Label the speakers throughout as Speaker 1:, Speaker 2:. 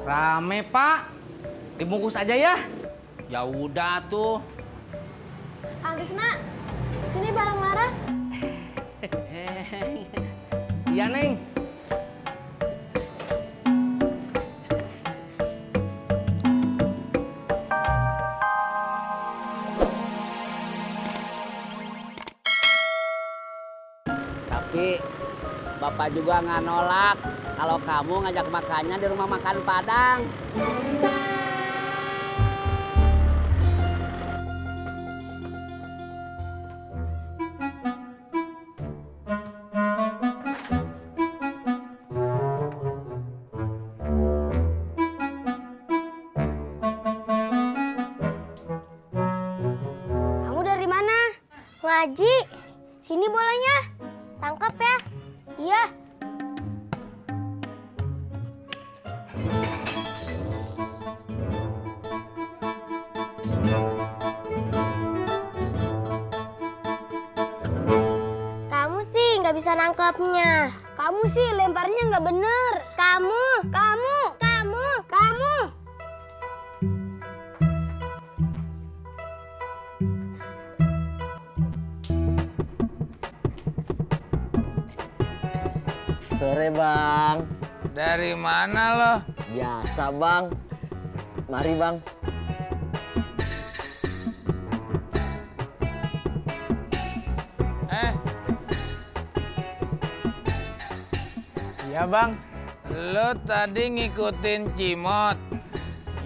Speaker 1: Rame, Pak. Dibungkus aja ya.
Speaker 2: Ya udah tuh.
Speaker 3: Kang Tisna, sini bareng Laras.
Speaker 1: Iya, Neng.
Speaker 2: Tapi Bapak juga nggak nolak kalau kamu ngajak makannya di rumah makan Padang.
Speaker 3: Kamu dari mana? Ngaji. Sini bolanya. Tangkap ya. Iya. Kamu sih nggak bisa nangkapnya. Kamu sih lemparnya nggak bener. Kamu.
Speaker 4: Sore bang.
Speaker 1: Dari mana lo?
Speaker 4: Biasa bang. Mari bang.
Speaker 1: Iya, Bang. Lo tadi ngikutin Cimot.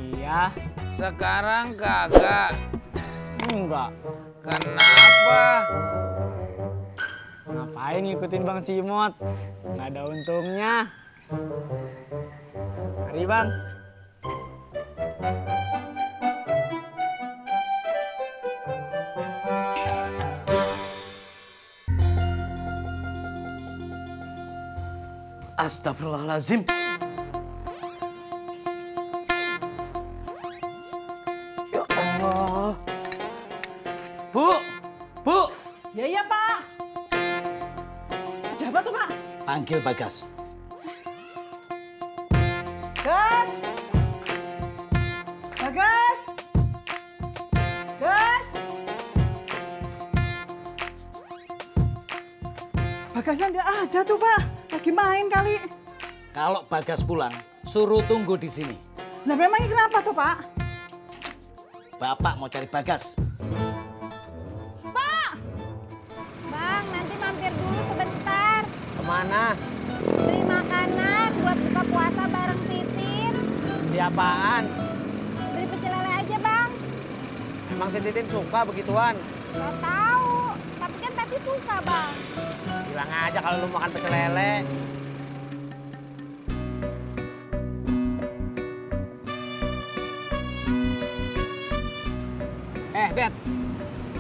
Speaker 4: Iya.
Speaker 1: Sekarang kagak.
Speaker 4: Enggak.
Speaker 1: Kenapa?
Speaker 4: Ngapain ngikutin Bang Cimot? Nggak ada untungnya. Mari bang. Astagfirullahaladzim. Ya Allah. Bu.
Speaker 5: Iya, Pak. Ada apa tuh, Pak?
Speaker 4: Panggil Bagas.
Speaker 5: Gas! Bagas! Gas! Bagasnya nggak ada tuh, Pak. Lagi main kali.
Speaker 4: Kalau Bagas pulang, suruh tunggu di sini.
Speaker 5: Nah, memangnya kenapa tuh, Pak?
Speaker 4: Bapak mau cari Bagas.
Speaker 5: Pak!
Speaker 3: Bang, nanti mampir dulu sebentar.
Speaker 4: Kemana?
Speaker 3: Beli makanan buat buka puasa bareng Titin.
Speaker 4: Di apaan?
Speaker 3: Beli pecel lele aja, Bang.
Speaker 4: Emang si Titin suka begituan?
Speaker 3: Gak tahu, tapi kan Tati suka, Bang.
Speaker 4: Bilang aja kalau lu makan pecel lele.
Speaker 1: Det.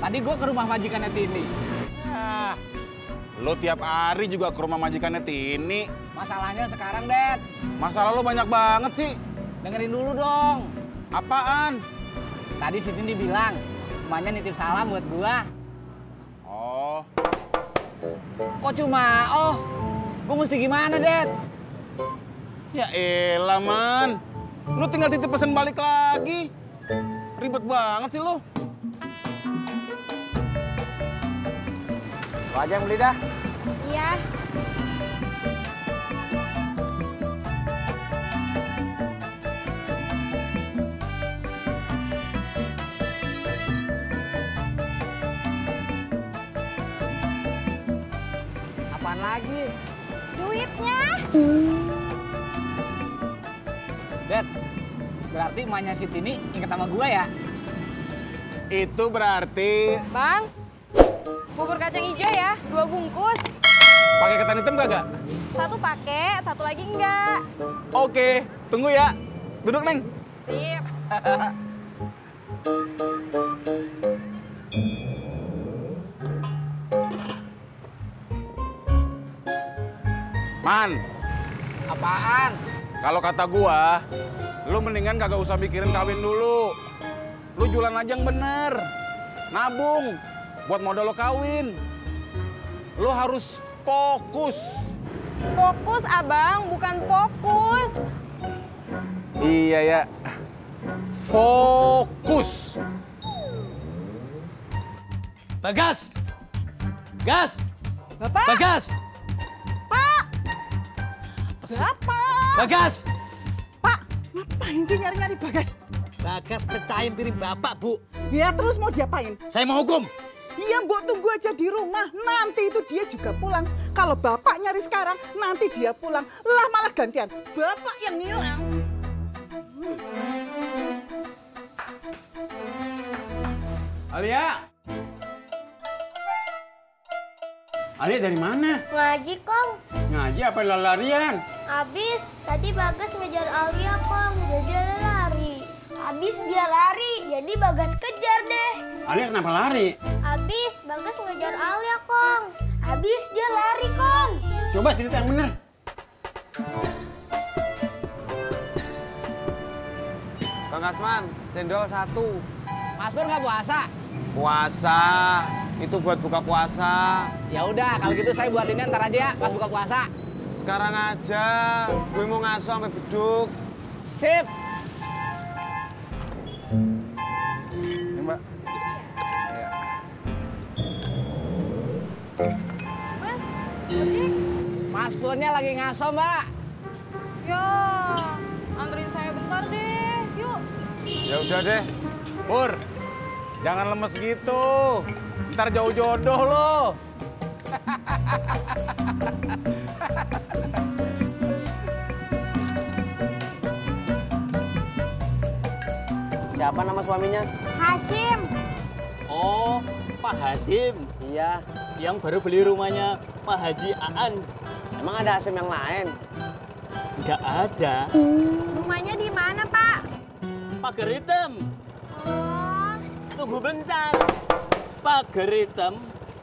Speaker 1: Tadi gue ke rumah majikannya Tini.
Speaker 6: Lo tiap hari juga ke rumah majikannya Tini.
Speaker 1: Masalahnya sekarang, Det.
Speaker 6: Masalah lo banyak banget sih.
Speaker 1: Dengerin dulu dong.
Speaker 6: Apaan?
Speaker 1: Tadi si Tini bilang, emaknya nitip salam buat gua.
Speaker 6: Oh,
Speaker 1: Kok cuma, gua mesti gimana, Det?
Speaker 6: ya elah, Man. Lo tinggal titip pesan balik lagi. Ribet banget sih lo.
Speaker 4: Lo aja yang beli dah.
Speaker 3: Iya.
Speaker 4: Apaan lagi?
Speaker 3: Duitnya.
Speaker 1: Det, berarti emaknya si Tini inget sama gua ya?
Speaker 6: Itu berarti
Speaker 7: Bang, bubur kacang hijau ya, 2 bungkus.
Speaker 6: pakai ketan hitam kagak?
Speaker 7: Satu pakai, satu lagi enggak.
Speaker 6: Oke, tunggu ya. Duduk, Neng.
Speaker 7: Sip.
Speaker 6: Man,
Speaker 1: Apaan?
Speaker 6: kalau kata gua, lu mendingan kagak usah mikirin kawin dulu. Lu jualan aja yang bener. Nabung buat modal lo kawin. Lu harus fokus.
Speaker 7: Fokus abang, bukan fokus.
Speaker 6: Iya ya. Fokus.
Speaker 1: Bagas! Gas!
Speaker 5: Bapak!
Speaker 1: Bagas!
Speaker 5: Bapak!
Speaker 1: Bagas!
Speaker 5: Pak, ngapain sih nyari-nyari Bagas?
Speaker 1: Bagas pecahin piring bapak, Bu.
Speaker 5: Ya terus mau diapain?
Speaker 1: Saya mau hukum.
Speaker 5: Iya, Mbok tunggu aja di rumah. Nanti itu dia juga pulang. Kalau Bapak nyari sekarang, nanti dia pulang. Lah malah gantian. Bapak yang hilang.
Speaker 8: Alia! Alia dari mana?
Speaker 3: Ngaji, Kong.
Speaker 8: Ngaji apa larian?
Speaker 3: Habis, tadi Bagas ngejar Alia, Kong. Jadi dia lari. Habis dia lari, jadi Bagas kejar deh.
Speaker 8: Alia kenapa lari?
Speaker 3: Habis, Bagas ngejar Alia, Kong. Habis dia lari, Kong.
Speaker 8: Coba cerita yang benar.
Speaker 9: Bang Kasman, cendol 1.
Speaker 1: Mas Pur nggak puasa?
Speaker 9: Puasa, itu buat buka puasa.
Speaker 1: Ya udah, kalau gitu saya buatinnya ntar aja ya, pas buka puasa.
Speaker 9: Sekarang aja, gue mau ngasuh sampai beduk.
Speaker 1: Sip.
Speaker 6: Ini, Mbak.
Speaker 1: Mas Purnya lagi ngaso, Mbak.
Speaker 7: Ya, anterin saya bentar deh. Yuk.
Speaker 6: Ya udah deh. Pur, jangan lemes gitu. Ntar jauh jodoh lo.
Speaker 9: Siapa nama suaminya?
Speaker 3: Hashim.
Speaker 10: Oh, Pak Hasim.
Speaker 9: Iya.
Speaker 10: Yang baru beli rumahnya Pak Haji Aan.
Speaker 9: Emang ada Hasim yang lain?
Speaker 10: Nggak ada.
Speaker 7: Rumahnya di mana, Pak?
Speaker 10: Pagar hitam.
Speaker 7: Oh,
Speaker 10: Tunggu bentar. Pagar hitam,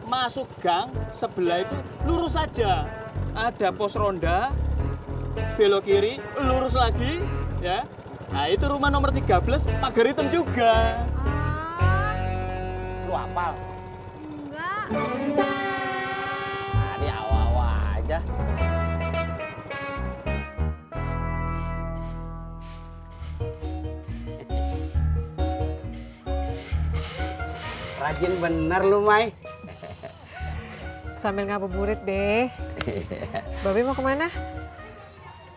Speaker 10: masuk gang, sebelah itu lurus saja. Ada pos ronda, belok kiri, lurus lagi, ya. Nah, itu rumah nomor 13, pagar hitam juga.
Speaker 9: Lu hafal?
Speaker 7: enggak.
Speaker 9: Nah, di awal-awal aja. Rajin bener lu, Mai.
Speaker 11: Sambil ngabuburit deh. Babe mau kemana?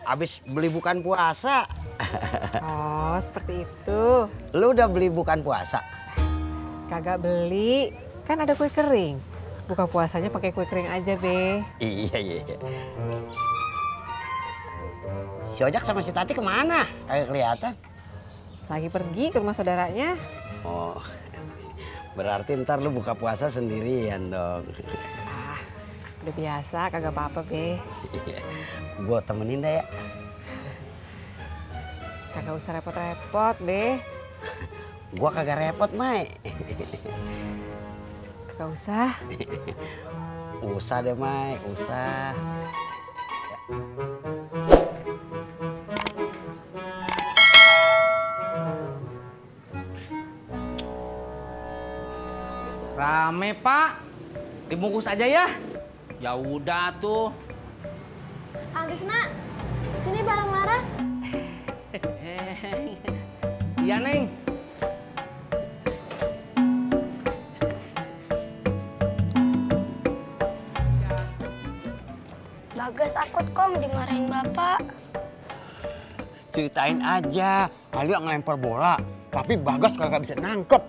Speaker 9: Abis beli bukan puasa.
Speaker 11: Oh, seperti itu.
Speaker 9: Lu udah beli bukan puasa?
Speaker 11: Kagak beli, kan ada kue kering. Buka puasanya pakai kue kering aja, Be.
Speaker 9: Iya. Si Ojak sama si Tati kemana? Kagak kelihatan.
Speaker 11: Lagi pergi ke rumah saudaranya.
Speaker 9: Oh, berarti ntar lu buka puasa sendirian dong.
Speaker 11: Udah biasa, kagak apa-apa, Be.
Speaker 9: Gue temenin deh ya.
Speaker 11: Kagak usah repot-repot, Be.
Speaker 9: Gua kagak repot, Mai.
Speaker 11: Kagak usah.
Speaker 9: Usah deh, Mai, usah.
Speaker 1: Rame, Pak. Dibungkus aja ya.
Speaker 2: Ya udah tuh.
Speaker 3: Kang Tisna, sini bareng Laras.
Speaker 1: Iya, Neng.
Speaker 3: Bagas takut, Kong, dimarahin Bapak.
Speaker 8: Ceritain aja, Alia ngelempar bola, tapi Bagas kagak bisa nangkep.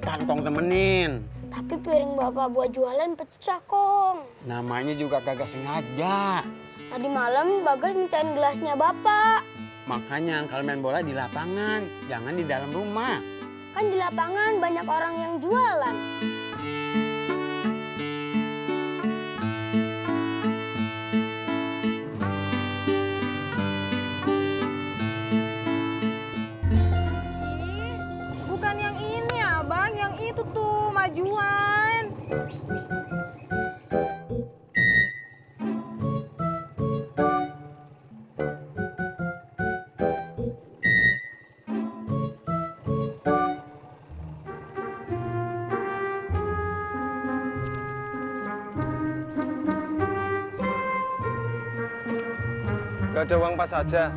Speaker 8: Ntar Kong temenin.
Speaker 3: Tapi piring Bapak buat jualan pecah, Kong.
Speaker 8: Namanya juga kagak sengaja.
Speaker 3: Tadi malam Bagas mecahin gelasnya Bapak.
Speaker 8: Makanya kalau main bola di lapangan, jangan di dalam rumah.
Speaker 3: Kan di lapangan banyak orang yang jualan.
Speaker 7: Ih, bukan yang ini, Abang. Yang itu tuh, majuan.
Speaker 12: Gak ada uang pas aja.